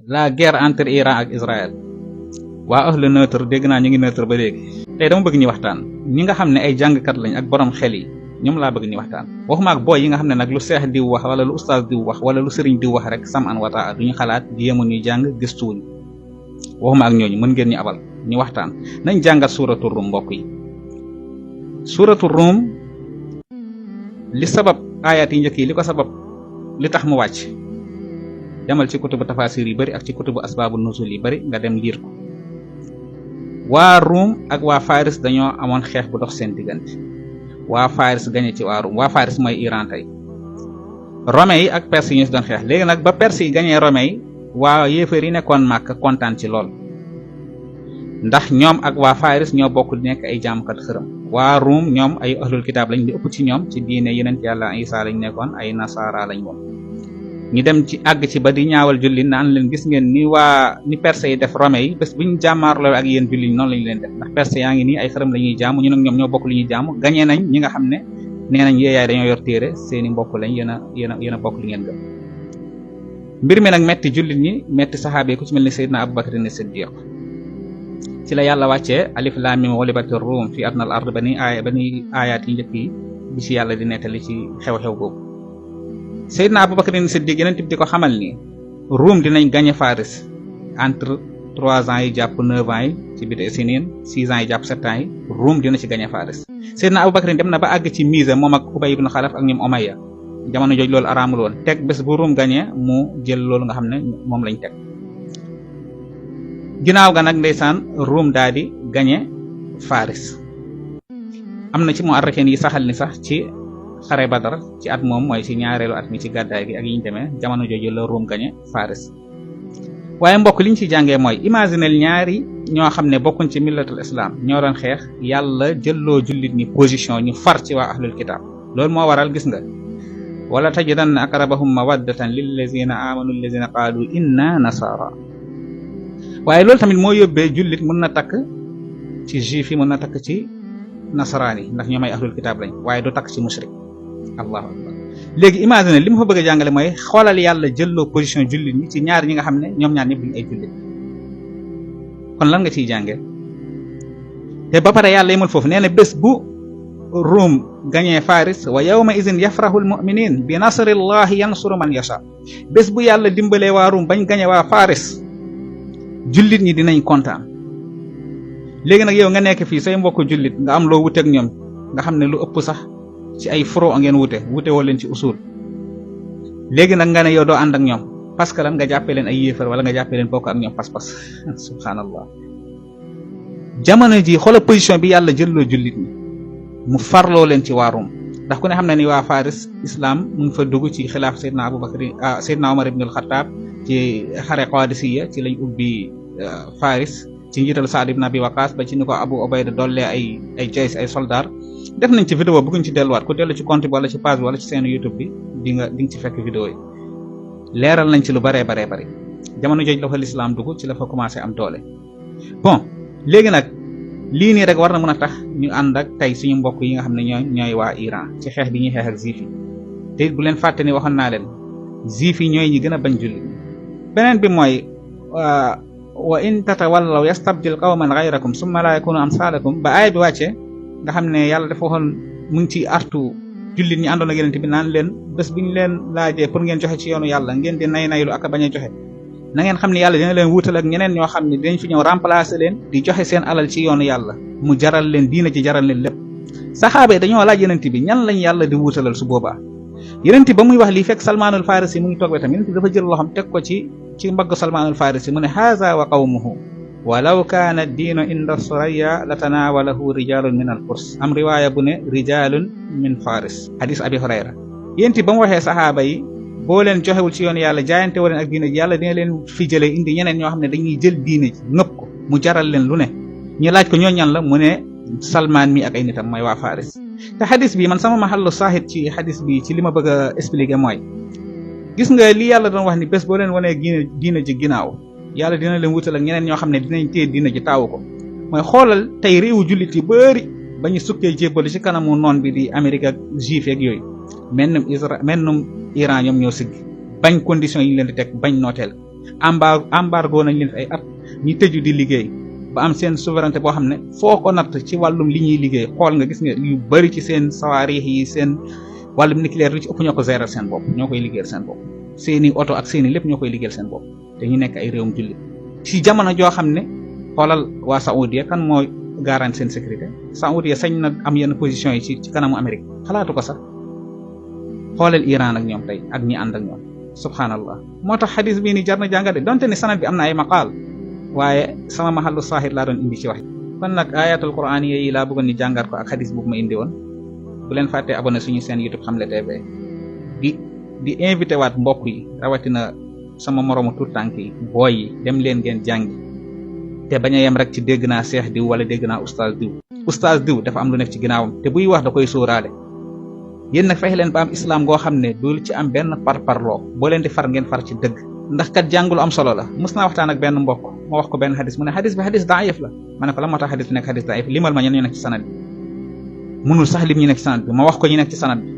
la guerre entre Iran ak Israël waa ahlu neutre dégg naa ñu ngi neutre ba léegi tey dama bëgg ñu waxtaan ñi nga xam ne ay jàngkat lañ ak borom xel yi ñoom laa bëgg ñu waxtaan waxuma ak booy yi nga xam ne nag lu seex diw wax wala lu ustaas diw wax wala lu sëriñ diw wax rek sam an wataa duñu xalaat jéemu ñuy jàng gëstuwuñ waxuma ak ñooñu mën ngeen ñu abal ñu waxtaan nañ jàngat suuratu Rum mbokk yi suuratu Rum li sabab aayaat yi njëkk yi li ko sabab li tax mu wàcc demal ci kutubu tafasir yi bari ak ci kutubu asbaabu nuzul yi bari nga dem liir ko waa Rum ak waa Faris dañoo amoon xeex bu dox seen diggante waa Faris gañe ci waa Rum waa Faris mooy Iran tey Romains yi ak Perse yi ñu si doon xeex léegi nag ba Perse yi gañee Romains yi waa yéefar yi nekkoon Màkka kontaan ci lool ndax ñoom ak waa Faris ñoo bokk di nekk ay jaamkat xërëm waa Rum ñoom ay ahlul kitaab lañ di ëpp ci ñoom ci diine yeneen yàlla Isa lañ nekkoon ay nasara lañ woon ñu dem ci àgg ci ba di ñaawal julli naan leen gis ngeen ni Perse yi def Romains yi bés bu ñu jàmmaarloo ak yéen julli noonu lañu leen def ndax Perse yaa ngi nii ay xërëm la ñuy jaamu ñu nag ñoom ñoo bokk lu ñuy jaamu gañee nañ ñi nga xam ne nee nañ yeeyaay dañoo yor téere seeni mbokk lañ yéen a bokk li ngeen gëm mbir mi nag metti jullit ñi metti saxaabe ku ci mel ni Seydina Abubakar as-Siddiq ci la yàlla wàccee alif laam miim ghulibatir Rum fi adnal ard ba ni aayaat yi njëkk yi bi ci yàlla di nettali ci xew-xew boobu Seydina Abubakar as-Siddiq yeneen tib di ko xamal ni Rum dinañ gagné Faris entre 3 ans yi jàpp 9 ans yi ci bid'a sinin 6 ans yi jàpp 7 ans yi Rum dina ci gagné Faris Seydina Abubakar dem na ba àgg ci mise moom ak Ubay ibn Xalaf ak ñoom Umayya jamono jooju loolu araamul woon teg bés bu Rum gagné mu jël loolu nga xam ne moom lañ teg ginnaaw ga nag ndeysaan Rum daal di gagné Faris am na ci mu arraken yi saxal ni sax ci xare Badar ci at moom mooy ci ñaareelu at mi ci gàddaay gi ak yi ñu demee jamono jooju la Rum gagné Faris waaye mbokk liñ ci jàngee mooy imaginel ñaari ñoo xam ne bokkuñ ci millatul islam ñoo doon xeex yàlla jëlloo jullit ñi position ñu far ci waa ahlul kitab loolu moo waral gis nga wala tajidanna aqrabahum mawaddatan lillazina amanu allazina qaalu inna nasara waaye loolu tamit moo yóbbee jullit mën na takk ci juif yi mën na takk ci nasaraan yi ndax ñoom ay ahlul kitab lañ waaye du takk ci mushrik allahu akbar léegi imagine li ma fa bëgg a jàngale mooy xoolal yàlla jëlloo position jullit ñi ci ñaar ñi nga xam ne ñoom ñaar ñëpp duñu ay jullit kon lan nga ciy jàngee te ba pare yàlla yemul foofu nee na bés bu Rum gañee Faris wa yawma izin yafrahul mu'minin bi nasrillahi yansuru man yasha bés bu yàlla dimbalee waa Rum bañ gañe waa Faris jullit ñi dinañ kontaan léegi nag yow nga nekk fii say mbokk jullit nga am loo wuteek ñoom nga xam ne lu ëpp sax ci ay furo ngeen wute woo leen ci usul léegi nag nga ne yow doo ànd ak ñoom parce que lan nga jàppee leen ay yéefar wala nga jàppee leen bokk ak ñoom pas-pas subhanallah jamono ji xoolal position bi yàlla jëlloo jullit ñi mu farloo leen ci waa Rum ndax ku ne xam ne ni waa Faris islam mu ngi fa dugg ci xilaaf Seydina Abubakar Seydina Omar ibn al-Khattab ci xare Qadisiyya ci lañ ubbi Faris ci njiital Saad ibn Abi Waqas ba ci ni ko Abu Ubayda dollee ay jays ay soldat def nañ ci vidéo bëgguñ ci delluwaat ku dellu ci compte bi wala ci page bi wala ci seen YouTube bi di nga ci fekk vidéo yi leeral nañ ci lu baree bari jamono jooju la fa lislaam dugg ci la fa commencé am doole bon léegi nag lii nii rek war na mën a tax ñu ànd ak tey suñu mbokk yi nga xam ne ñooy waa Iran ci xeex bi ñuy xeex ak juif yi te bu leen fàtte ni waxoon naa leen juif yi ñooy ñi gën a bañ jullit beneen bi mooy wa in tatawallaw yastabdil qawman ghayrakum summa la yakunu amsalakum ba aaya bi wàcce nga xam ne yàlla dafa waxoon mu ngi ci artu jullit ñi àndoon ak yonent bi naan leen bés bu ñu leen laajee pour ngeen joxe ci yoonu yàlla ngeen di naylu ak a bañ a joxe na ngeen xam ne yàlla dina leen wuutal ak ñeneen ñoo xam ne dinañ fi ñëw remplacer leen di joxe seen alal ci yoonu yàlla mu jaral leen diina ci jaral leen lépp saxaaba yi dañoo laaj yonent bi ñan lañ yàlla di wuutalal su boobaa yonent ba muy wax lii fekk Salmaanul Farisi mu ngi toog wetam yonent bi dafa jël loxam teg ko ci mbagg Salmaanul Farisi mu ne haza wa qawmuhu walaw kaana diinu inda suraya la tanaawalahu rijalun min al furs am riwaaya bu ne rijalun min faris hadis abi hurayra yonent ba mu waxee saxaaba yi boo leen joxewul ci yoonu yàlla jaayante woo leen ak diine ji yàlla dina leen fi jëlee indi ñeneen ñoo xam ne dañuy jël diine ji ngëpp ko mu jaral leen lu ne ñu laaj ko ñoo ñan la mu ne Salmaan mi ak ay nitam mooy waa Faris te xadis bi man sama mahallu saahid ci xadis bi ci li ma bëgg a expliquer mooy gis nga li yàlla doon wax ni bés boo leen wanee diine ji ginnaaw yàlla dina leen wutal ak ñeneen ñoo xam ne dinañ téye diine ji taawu ko mooy xoolal tey réewu jullit yi bëri ba ñu sukkee jébbalu ci kanamu noon bi di Amérique ak juif ak yooyu mennum Iran ñoom ñoo sigg bañ condition yi ñu leen di teg bañ nooteel embargo nañ leen fi ay at ñi tëju di liggéey ba am seen souveraineté boo xam ne foo ko natt ci wàllum li ñuy liggéey xool nga gis nga yu bari ci seen sawaarix yi seen wàllum nucléaire lu ci ëpp ñoo ko gérer seen bopp ñoo koy liggéeyal seen bopp seeni oto ak seeni lépp ñoo koy liggéeyal seen bopp te ñu nekk ay réewum jullit ci jamono joo xam ne xoolal waa Saoudia kan mooy garanti seen sécurité Saoudia sañ na am yenn position yi ci kanamu Amérique xalaatu ko sax xoolal Iran ak ñoom tey ak ñi ànd ak ñoom subhanallah moo tax xadis bii ni jar na jàngate donte ne sanad bi am na ay maqaal waaye sama mahallu saahid laa doon indi ci wax kon nag ayatul qur'an yi laa bëggoon ni jàngat ko ak xadis bu ma indi woon bu leen fàttee abonné suñu seen YouTube Xamle TV di invité waat mbokk yi rawatina sama moromu tur tànk yi booy yi dem leen ngeen jàngi te bañ a yem rek ci dégg naa seex diw wala dégg naa oustaz diw dafa am lu nekk ci ginnaawam te buy wax da koy sóoraale yéen nag fexe leen ba am islam goo xam ne dul ci am benn parparloo boo leen di far ngeen far ci dëgg ndax kat jàngulu am solo la mës naa waxtaan ak benn mbokk ma wax ko benn xadis mu ne xadis bi xadis daif la ma ne ko la moo tax xadis bi nekk xadis daif limal ma ñen ñu nekk ci sanad bi mënul sax lim ñi nekk ci sanad bi ma wax ko ñi nekk ci sanad bi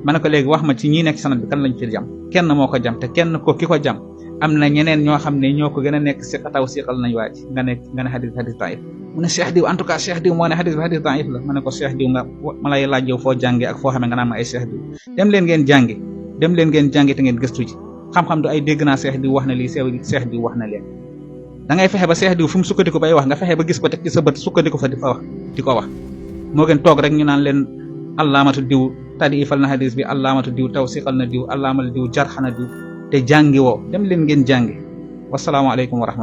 ma ne ko léegi wax ma ci ñi nekk ci sanad bi kan lañ ci jam kenn moo ko jam te kenn ko ki ko jam am na ñeneen ñoo xam ne ñoo ko gën a nekk siqataw siqal nañ waaj nga ne xadis daif mu ne cheikh diw en tout cas cheikh diw moo ne xadis bi xadis daif la ma ne ko cheikh diw nga ma lay laaj yow foo jànge ak foo xamee nga naan ma ay cheikh diw dem leen ngeen jàngi te ngeen gëstu ji xam-xam du ay dégg naa cheikh diw wax na lii cheikh diw wax na leen da ngay fexe ba cheikh diw fu mu sukkandiku bay wax nga fexe ba gis ko teg ci sa bët sukkandiku fa di ko wax moo gën toog rek ñu naan leen allaamatu diw tadiifal na xadis bi allaamatu diw tawsiqal na diw allaamal diw jarxa na diw te jàngi woo dem leen ngeen jàngi wassalaamu aleykum wa rahmatulah